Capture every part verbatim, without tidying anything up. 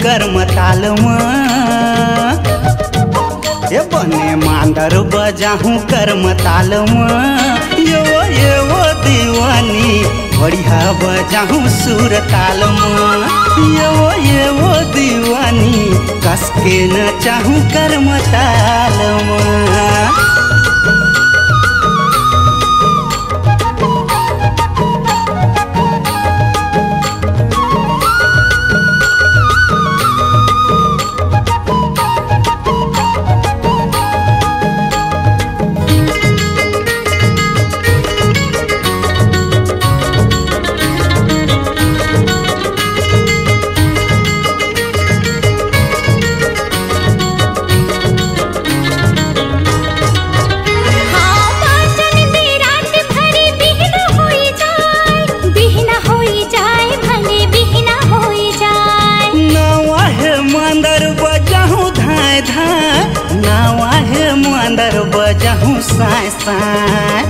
करमताल म। ए बने मांदर बजाहूँ करमताल म। ये वो, ये वो दीवानी, बढ़िया बजाहूँ सुरताल म। ये वो, ये वो दीवानी, कस के नचाहूँ करमताल म। हाँ, बाचन दे रात भरी बिहना होई जाए, बिहना होई जाए, भले बिहना होई जाए। नवा हे मांदर बजाहूँ धाय धाय, नवा हे मांदर बजाहूँ साय साय।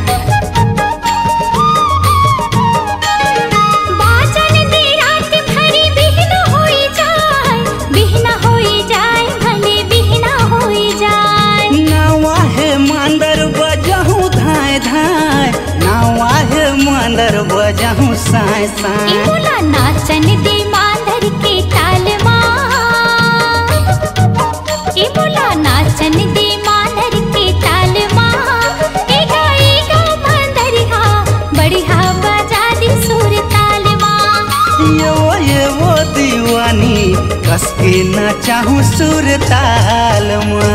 बाचन दे रात भरी बिहना होई जाए, बिहना होई जाए, भले बिहना होई जाए। नवा हे मांदर बजाहूँ धाय धाय, नवा हे मांदर बजाहूँ साय साय। ए मोला नाचन दे मांदर के ताल मा। ए मोला नाचन दे मांदर के ताल मा। ए गा, ए गा मांदर हा, बढ़िया बजा दे सुर ताल मा। ये वो, ये वो दीवानी, कस के नचाहूँ सुर ताल मा।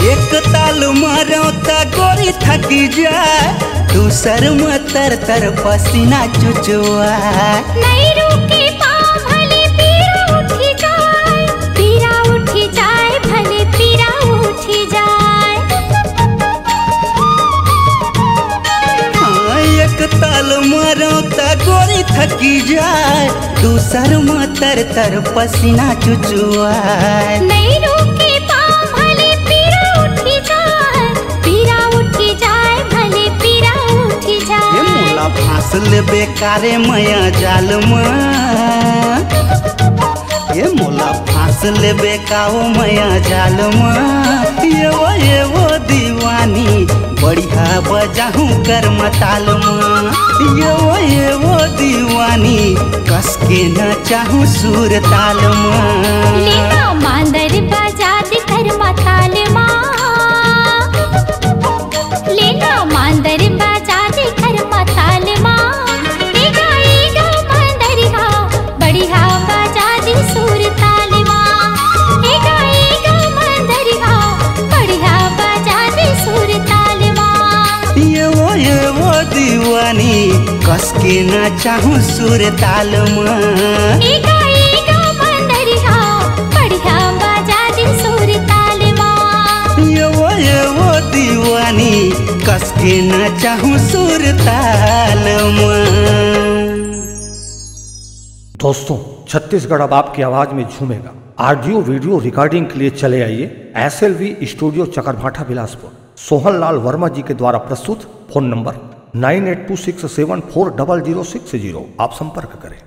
एक ताल मारो त गोरी थकी जाए, दूसर म तर तर पसीना चुचुआ। नई रुके पाँव भले पीरा उठी जाए, पीरा उठी जाए, भले पीरा उठी जाए। हाँ, एक ताल मारो त गोरी थकी जाए, दूसर म तर तर पसीना चुचुआ। नई रुके पाँव भले पीरा उठी जाए, पीरा उठी जाए, भले पीरा उठी जाए। ए मोला फांस लेबे कारे मया जाल म। ए मोला फांस लेबे का ओ मया जाल म। ये वो, ये वो दीवानी, बढ़िया बजाहूँ करमताल म। ये वो, ये वो दीवानी, कस के नचाहूँ सुरताल म। लेना मांदर बजा दे करमताल म। लेना मांदर बजा दे करमताल मा। ए गा, ए गा मांदर हा, बढ़िया बजा दे सुरताल मा। ए गा, ए गा मांदर हा, बढ़िया बजा दे सुरताल मा। ये वो, ये वो दीवानी, कस के नचाहूँ सुरताल मा। ए गा, ए गा मांदर हा, बढ़िया बजा दे सुरताल मा। ये वो, ये वो दीवानी, कस के नचाहूँ सुरताल मा। दोस्तों, छत्तीसगढ़ अब आपकी आवाज में झूमेगा। ऑडियो वीडियो रिकॉर्डिंग के लिए चले आइए एसएलवी स्टूडियो चकरभाठा बिलासपुर। सोहन लाल वर्मा जी के द्वारा प्रस्तुत। Phone number nine eight two six seven four double zero six zero. आप संपर्क करें।